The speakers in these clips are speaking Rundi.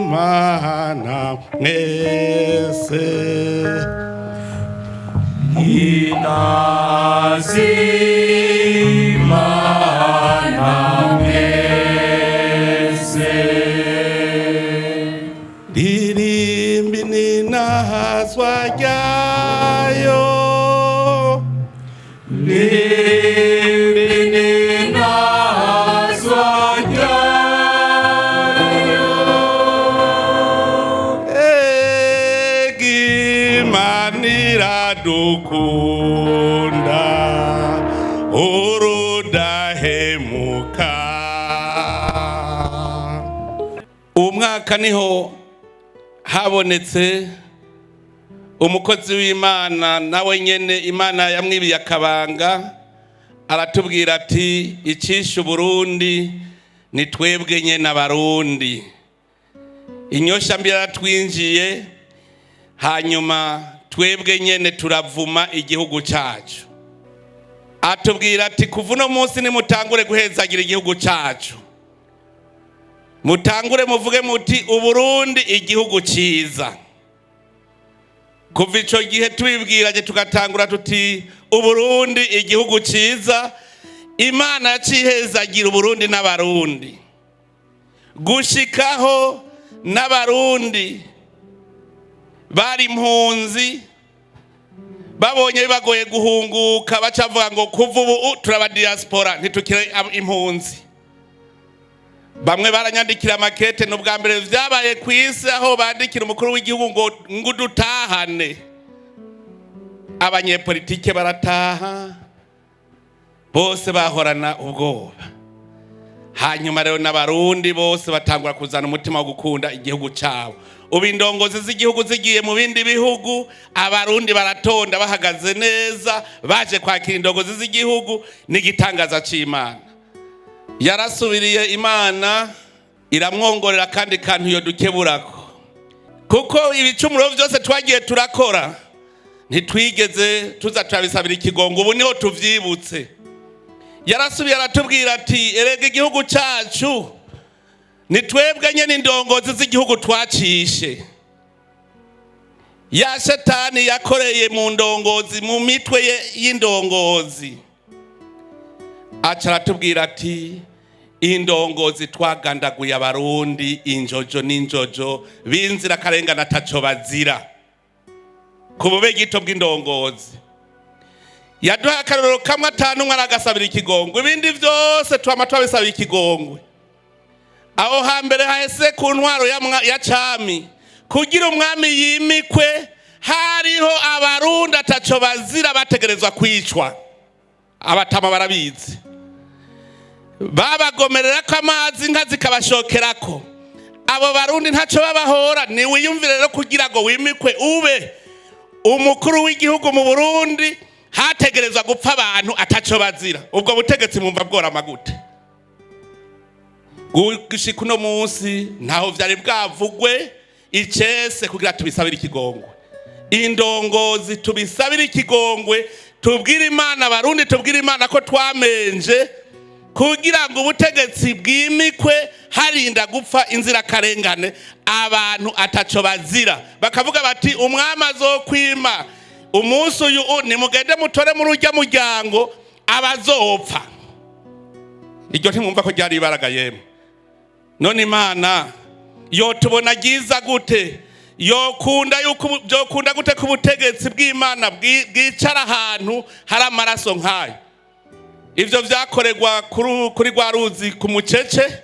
Ninahazimana mwese. Inazimana mwese. Ririmbi ninahazwa ryayo. Ririmbi ninahazwa ryayo. Ega Imana iradukunda urudahemuka. Uwo mwaka niho habonetse umukozi w'Imana, nawe nyene Imana yamwibiye akabanga, aratubwira ati: "Icishe Uburundi ni twebwe nyene Abarundi." Inyosha mbi yaratwinjiye, hanyuma twebwe nyene turavuma igihugu cacu. Atubwira ati: "Kuva uno munsi nimutangure guhezagira igihugu cacu, mutangure muvuge muti: 'Uburundi igihugu ciza.'" Kuva ico gihe tubibwiranye, tugatangura tuti: "Uburundi igihugu ciza." Imana yacihezagira Uburundi n'Abarundi, gushikaho n'Abarundi bari impunzi babonye bibagoye guhunguka, bacavuga ngo: "Kuva ubu turaba diaspora, ntitukire impunzi." Bamwe baranyandikira amakete. Ni ubwa mbere vyabaye ku isi aho bandikira umukuru w'igihugu ngo udutahane. Abanyepolitike barataha bose, bahorana ubwoba. Hanyuma rero n'Abarundi bose batangura kuzana umutima wo gukunda igihugu cyabo. Ubu indongozi z'igihugu zigiye mu bindi bihugu, Abarundi baratonda bahagaze neza baje kwakira indongozi z'igihugu. N'igitangaza c'Imana, yarasubiriye Imana iramwongorera kandi kantu yo dukeburako, kuko ibicumuro byose twagiye turakora ntitwigeze tuza turabisabira ikigongo. Ubu niho tuvyibutse. Yarasubiye aratubwira ati: "Erega igihugu cyacu ni twebwe nyene indongozi z'igihugu twacishe." Ya shetani yakoreye mu ndongozi, mu mitwe ye y'indongozi, aca aratubwira ati: "Indongozi twagandaguye Abarundi injojo n'injojo b'inzirakarengane ataco bazira ku bube gito bw'indongozi." Yaduhaye akarorero kamwe atanu umwe aragasabira ikigongwe, ibindi vyose twama twabisabira ikigongwe. Aho hambere hahese, ku ntwaro ya cami, kugira umwami yimikwe, hariho Abarundi ataco bazira bategerezwa kwicwa. Abatama barabizi, babagomerera ko amazi, inka zikabashokerako. Abo Barundi ntaco babahora. Niwiyumvire rero, kugira ngo wimikwe ube umukuru w'igihugu mu Burundi, hategerezwa gupfa abantu ataco bazira. Ubwo butegetsi mwumva bworama gute? Gushika uno munsi ntaho vyari bwavugwe icese kugira tubisabire ikigongwe. Indongozi tubisabire ikigongwe, tubwire Imana, Abarundi tubwire Imana ko twamenje, kugira ngo ubutegetsi bwimikwe harinda gupfa inzirakarengane, abantu ataco bazira. Bakavuga bati: "Umwami azokwima umunsi uyu, nimugende mutore muri urya muryango abazopfa." Iryo ntimwumva ko ryari ibaraga? Yemwe, none Imana yotubona ryiza gute? Yokunda yuko byokunda gute ko ubutegetsi bw'Imana bwicara ahantu hari amaraso nk'ayo? Ivyo vyakorerwa kuri rwa ruzi ku Mukece.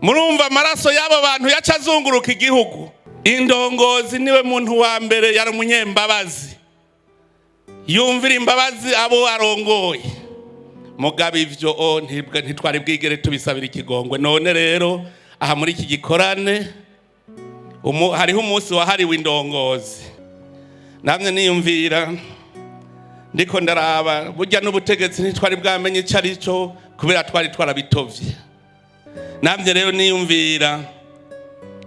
Murumva amaraso y'abo bantu yaca azunguruka igihugu. Indongozi niwe muntu wa mbere yari umunyembabazi, yumvira imbabazi abo arongoye. Mugabo ivyo ntitwari bwigere tubisabira ikigongwe. None rero aha muri iki gikorane hariho umunsi wahariwe indongozi. Namwe niyumvira, ndiko ndaraba, burya n'ubutegetsi ntitwari bwamenye ico ari cyo, kubera twari twarabitovye. Namye rero niyumvira,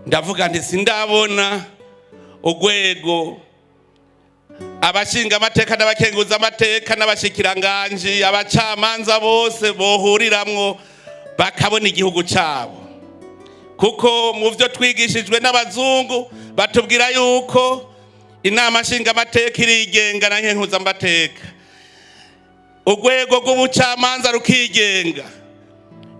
ndavuga nti: "Sindabona urwego abashinga amateka n'abakenguza amateka n'abashikiranganji, abacamanza bose bohuriramwo." Bakabona igihugu cyabo, kuko mu byo twigishijwe n'abazungu batubwira yuko Inama Nshingamateka irigenga na Nkenguzamateka, urwego rw'ubucamanza rukigenga,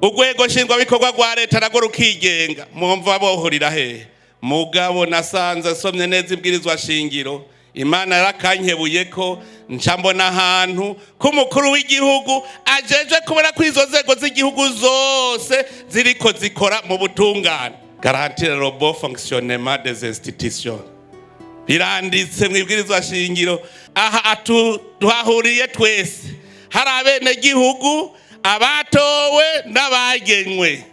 urwego nshingwabikorwa rwa leta narwo rukigenga. Mwumva bohurira hehe? Mugabo nasanze asomye neza ibwirizwa shingiro, Imana yarakankebuye ko nca mbona ahantu ko umukuru w'igihugu ajeje kubona ko izo nzego z'igihugu zose ziriko zikora mu butungane. Garantir le bon fonctionnement des institutions, biranditse mu ibwirizwa shingiro. Aha tuhahuriye twese, hari abenegihugu, abatowe n'abagenywe.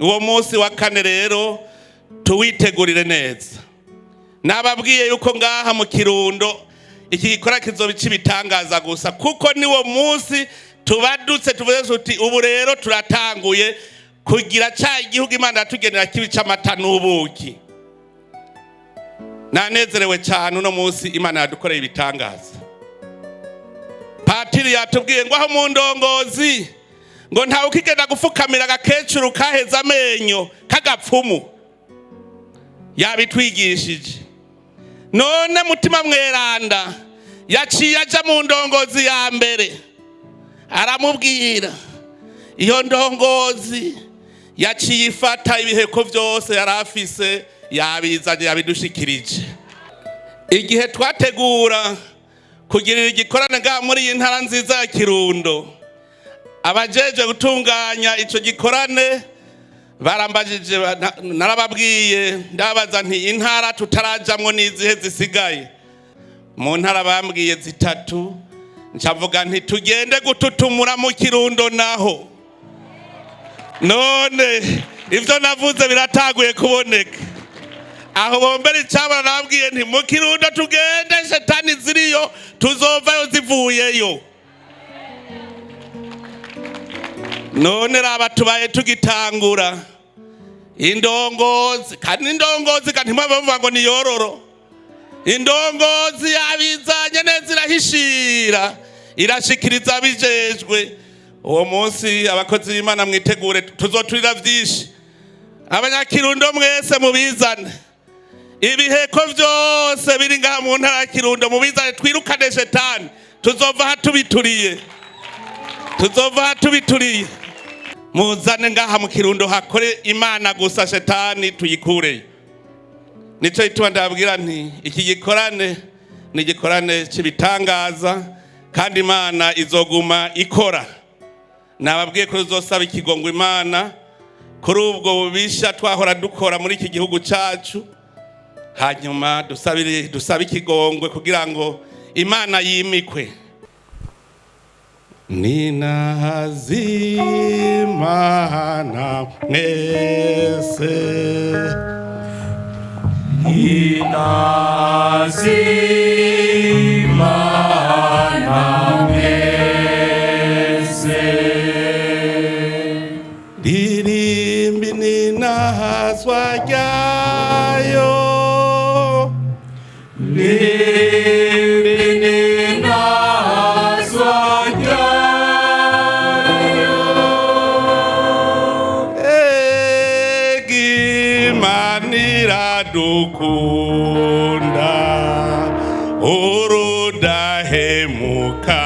Uwo munsi wa kane rero tuwitegurire neza. Nababwiye yuko ngaha mu Kirundo iki gikora kizoba ibitangaza gusa, kuko niwo munsi tubadutse tuvuze tuti: "Ubu rero turatanguye kugira ca igihugu Imana yatugenera kibi c'amata n'ubuki." Nanezerewe cyane uno munsi, Imana yadukoreye ibitangaza. Patiri yatubwiye ngo aho mu ndongozi ngo ntawe ukigenda gufukamira agakecuru kaheze amenyo k'agapfumu, yabitwigishije. None Mutima Mweranda yaciye aja mu ndongozi ya mbere, aramubwira. Iyo ndongozi yaciye ifata ibiheko byose yari afise, yabizanye, yabidushikirije. Igihe twategura kugirira igikorane ngaha muri iyi ntara nziza ya Kirundo, abajeje gutunganya ico gikorane barambajije, narababwiye, ndabaza nti: "Intara tutarajamwo n'izihe zisigaye?" Mu ntara bambwiye zitatu, ncavuga nti: "Tugende gututumura mu Kirundo naho." None ivyo navuze birataguye kuboneka. Aho bombera icabara, nababwiye nti: "Mu Kirundo tugende, shetani ziriyo tuzovayo zivuyeyo." None raba, tubaye tugitangura indongozi, kandi indongozi kandi ntimwaba muvuga ngo ni yororo. Indongozi yabizanye neza, irahishira, irashikiriza abijejwe. Uwo munsi, abakozi b'Imana, mwitegure, tuzoturira vyinshi. Abanyakirundo mwese mubizane, ibiheko vyose biri ngaha mu ntara ya Kirundo mubizane, twirukane shetani. Tuzova aha tubituriye, tuzova aha tubituriye. Muzane ngaha mu Kirundo hakore Imana gusa, shetani tuyikureyo. Nico gituma ndababwira nti iki gikorane ni igikorane cy'ibitangaza, kandi Imana izoguma ikora. Nababwiye ko tuzosaba ikigongo Imana kuri ubwo bubisha twahora dukora muri iki gihugu cacu, hanyuma dusabire, dusabe ikigongwe kugira ngo Imana yimikwe. Ninahazimana mwese. Inazimana mwese. Ririmbi ninahazwa ryayo. Ririmbi ninazwa ryayo. Ega Imana iradukunda urudahemuka.